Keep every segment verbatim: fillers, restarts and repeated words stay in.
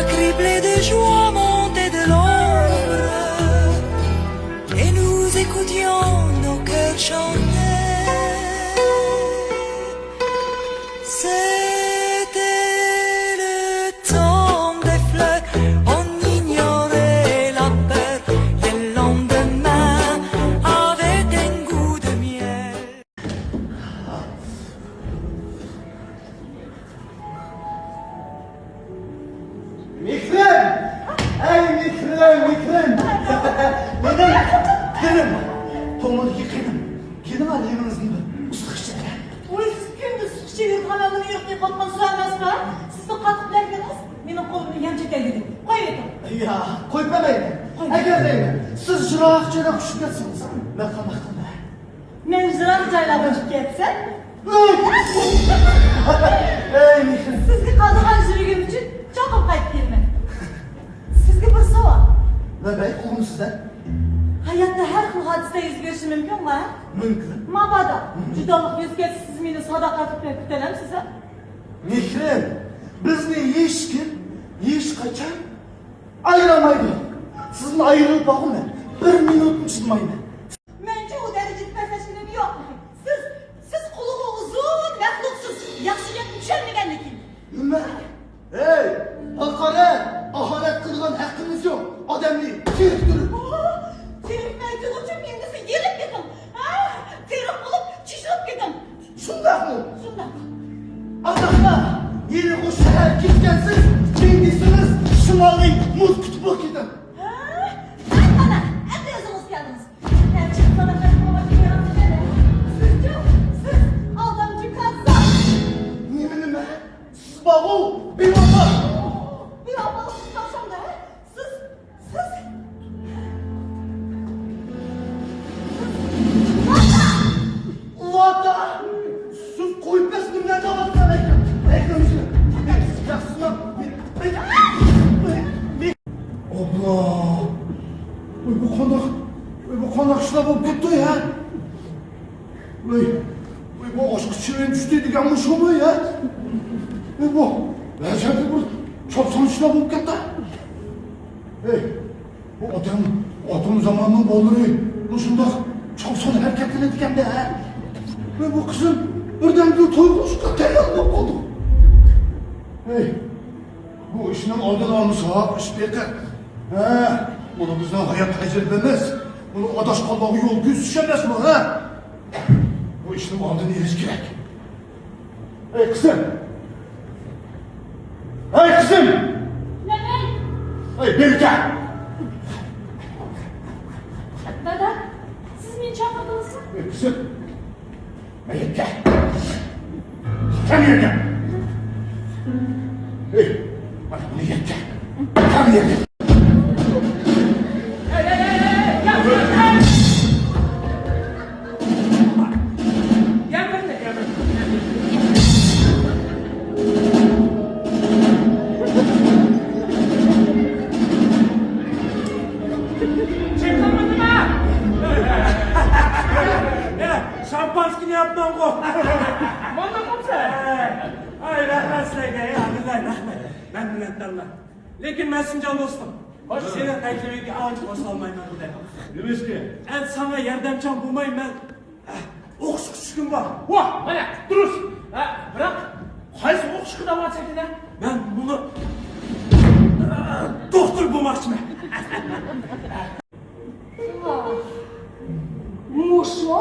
Criblés de joie montaient de l'ombre et nous écoutions nos cœurs chanter. C'était le temps des fleurs, on ignorait la peur des lendemains avec un goût de miel. مېھرىم! ئەي مېھرىم، مېھرىم! مېنىڭ قېنىم! تومۇردىكى قېنىم! كېلىڭە، يېنىڭىزدىن بىر ئۇسسۇق ئىچەيلى. ۋاي، سىز كۈندۈز ئۇسسۇق ئىچىۋېرىدىغان ئادەمنى يوق دەپ قاپقان سۇ ئەمەسمۇ؟ سىزنىڭ قاتتىق دەردىڭىز مېنىڭ قولۇمنى يەم چېكەلگۈدەك. قويۇۋېتىڭ. ياق، قويۇپ بەرمەيمەن. قويۇڭ. ئەگەر دەيمەن، سىز يىراق جايلارغا ئۇچۇپ كەتسىڭىز، مەن قانداق قىلىمەن؟ مەن يىراق جايلارغا ئۇچۇپ كەتسەم، ئەي، مېھرىم. سىزگە قالىدىغان يۈرىكىم ئۈچۈن چوقۇم قايتىپ كېلىمەن. سىزگە بىر سوئال. نېمە ئۇقۇمسىز-دە؟ ھاياتتا ھەر خىل ھادىسىلەر يۈز بېرىشى مۇمكىنغۇ؟ مۇمكىن. مابادا، مم. جۇدالىق يۈز كەلسە، سىز مېنى ساداقەتلىك بىلەن كۈتەلەمسىز؟ مېھرىم، بىزنى ھېچكىم، ھېچقاچان ئايرىمايدۇ. سىزدىن ئايرىلىپ باقمىدىم. بىر مىنۇتمۇ چىدىمايمەن. مەنچە ئۇ دەرىجىدە پەسلەشكىنىم يوق. سىز، سىز قۇلىقى ئۇزۇن مەخلۇقسىز. ياخشى گەپنى چۈشەنمىگەندىكىن. نېمە؟ ھەي، ھاقارەت، ئاھانەت قىلىدىغان ھەققىمىز يوق. ئادەمنى تېرىپ تۇرۇپ. تېرىپ مەيدىغۇچە مېڭىسى يېرىپ كېتىڭ. ھە، تېرىق بولۇپ چىشلىپ كېتىڭ. شۇنداقمۇ؟ شۇنداق. ئازاقلا يېرىغۇ شەھەر كەتكەنسىز، كېيىن دېسىڭىز شىمالنى مۇز كۈتۈپ بولۇپ كېتىڭ. ھە؟ مانا، ئەمدى ئۆزىڭىز كەلدىڭىز. ئەمدى ساداقەت قىلماقچى يارىمىكەن. سىزچۇ؟ سىز ئالدامچى كاززاپ. نېمە، نېمە؟ سىز بارغۇ، بىۋاپا! بىۋاپالىق قىلسام-دە، سىز، سىز، سىز ۋاتا! ۋاتا! سىز قويۇپ بەرسىڭىز، نېمە دەۋاتىسىز ئەكەم؟ ئەكەم، سىز ياخشىسىما؟ ئوبلا! ۋاي، بۇ قانداق، ۋاي، بۇ قانداق ئىشلار بولۇپ كەتتى، ھە؟ ۋاي، ۋاي، بۇ ئاشقا چىۋىن چۈشتى دېگەنمۇ شۇمۇ، ھە؟ ۋاي، بۇ ھەر يەردە بىر چاپسان ئىشلار بولۇپ كەتتى. ۋاي، بۇ ئاتام، ئاتام زاماننىڭ بالىلىرى مۇشۇنداق چاپسان ھەرىكەتلىنىدىكەن-دە، ھە؟ ۋاي، بۇ قىزىم بىردەمدىن توي قىلىشقا تەييار بولۇپ قالدى. ۋاي، بۇ ئىشنىڭ ئالدىنى ئالمىساق، ئىش بىخەتەر. ھە، بۇ بىزنىڭ ھايات تەجرىبىمىز. بۇنى ئاداشقانلارغا يول كۆرسىتىش ئەمەسمۇ، ھە؟ بۇ ئىشنىڭ ئالدىنى ئېلىش كېرەك. ئەي، قىزىم! ئەي، قىزىم! نەنەي! ئەي، بېرى كەل! دادا، سىز مېنى چاقىردىڭىزمۇ؟ ئەي، قىزىم! مەيلى، كەل. كەل يەرگە. ئەي، مانا بۇنى يەپ كەل. كەل يەرگە. شامپانسكىنى ياپماڭغۇ. مانا قوپسا. ئاي، رەھمەت سىلەرگە، ئەي، ئابىدىللا، رەھمەت. مەن مىننەتدارمەن. لېكىن مەن سىنجان دوستۇم، سېنىڭ تەكلىپىڭگە ئانچە قوشۇلالمايمەن، خۇدايىم. نېمىشقا؟ ئەمدى ساڭا ياردەمچان بولماي مەن ئوقۇشقا چۈشكۈم بار. ۋاھ، مانا، دۇرۇس. ھە، بىراق، قايسى ئوقۇشقا دەۋاتىسەن دېدى؟ مەن بۇنى دوختۇر بولماقچىمەن. مۇشۇ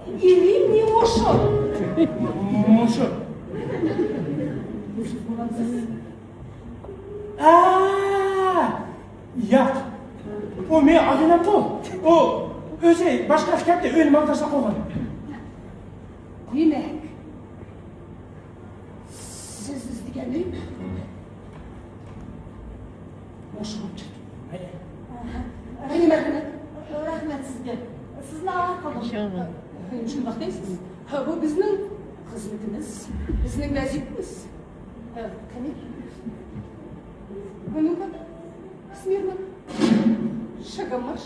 ئىلى نېمۇشۇ؟ مۇشۇ. ئا، ياق. ئۇ مېنىڭ ئاغىنەمغۇ. ئۇ ئۆزى باشقا ياققا كەتتى، ئۆينى ماڭا تاشلاپ قويغان. دېمەك، سىز ئىزدىگەن ئۆي مۇشۇ بولۇپ چىقتى. ئەي. ئەي، مەرھەمەت. رەھمەت سىزگە. سىزنى ئاۋارە قىلدىم. شۇنداق دەيسىز. ھە، بۇ بىزنىڭ خىزمىتىمىز، بىزنىڭ ۋەزىپىمىز. ھە، قېنى؟ بۇنىڭغا ئىسمى نېمە؟ شاگاماش.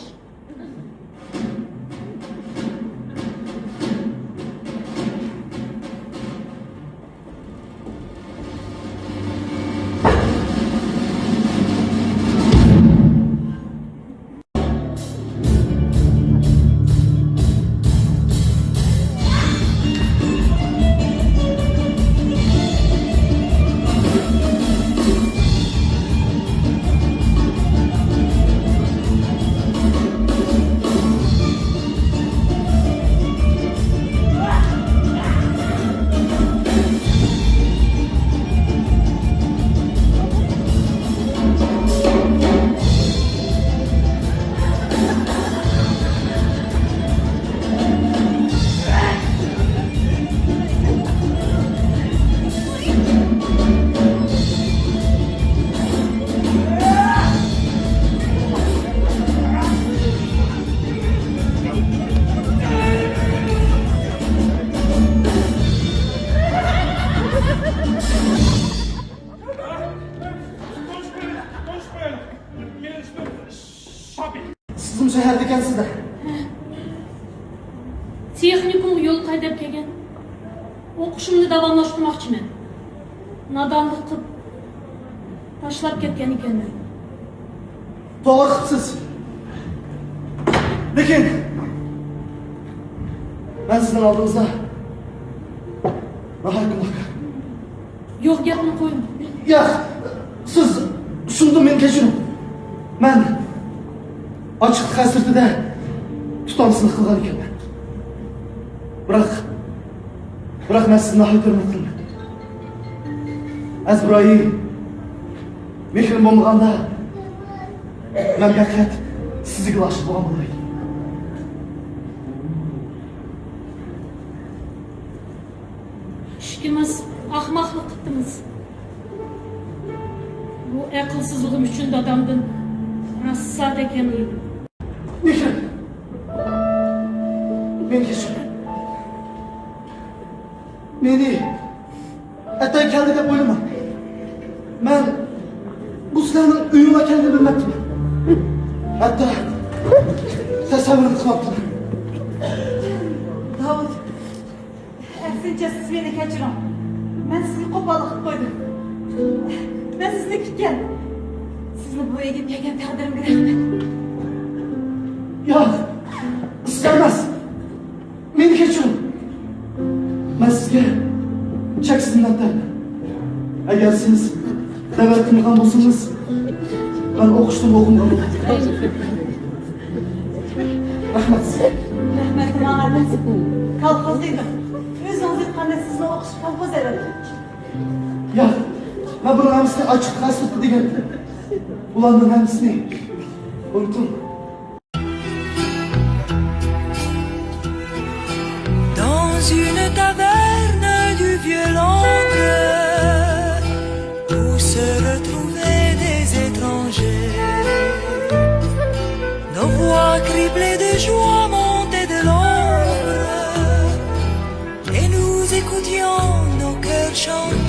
شەھەردىكەنسىز-دە. تېخنىكومغا يول قاي دەپ كەلگەن. ئوقۇشۇمنى داۋاملاشتۇرماقچىمەن. نادانلىق قىلىپ تاشلاپ كەتكەن ئىكەنمەن. توغرا قىپسىز. لېكىن مەن سىزنىڭ ئالدىڭىزدا ناھايىتى گۇناھكار. يوق، گەپنى قويۇڭ. ياق، سىز شۇندىن مېنى كەچۈرۈڭ. مەن ئاچلىق ھەسرىتىدە تۇتامسىزلىق قىلغان ئىكەنمەن. بىراق، بىراق مەن سىزنى ناھايىتى ھۆرمەت قىلىمەن. ئەزىز ئىبراھىم، مېھرىم بولمىغاندا، مەن پەقەت سىزگىلا ئاشىق بولغان بولار ئىدىم. ئىككىمىز ئاخماقلىق قىپتىمىز. بۇ ئەقىلسىزلىقىم ئۈچۈن دادامدىن راسسا دەكەم يېدىم. مېھرىم، مېنى كەچۈر. مېنى ئەتە كەلدى دەپ ئويلىما. مەن بۇ سىلەرنىڭ ئۆيۈڭلار ئىكەنلىكىنى بىلمەپتىمەن. ھەتتا تەسەۋۋۇرمۇ قىلماپتىمەن. داۋۇت، ئەكسىنچە، سىز مېنى كەچۈرۈڭ. مەن سىزگە قوپاللىق قىلىپ قويدۇم. مەن سىزنى كۈتكەن. سىزنى بۇ ئۆيگە كەلگەن تەقدىرىمگە رەھمەت. ياق، سىز ئەمەس. مېنى كەچۈرۈڭ. مەن سىزگە چەكسىز مىننەتدارمەن. ئەگەر سىز دەۋەت قىلمىغان بولسىڭىز، مەن ئوقۇشنىمۇ ئوقۇمىغان بولاتتىم. رەھمەت سىزگە. رەھمەت ماڭا ئەمەس. كالخوزدا ئىدىم. ئۆزىڭىز ئېيتقاندەك، سىزنىڭ ئوقۇشى كالخوز ئەۋەتتى. ياق، مەن بۇنىڭ ھەممىسىنى ئاچچىق ھەسرىتى دېگەن. بۇلارنىڭ ھەممىسىنى ئۇنتۇڭ. Dans une taverne du vieux Londres, où se retrouvaient des étrangers. Nos voix criblées de joie montaient de l'ombre, et nous écoutions nos cœurs chanter.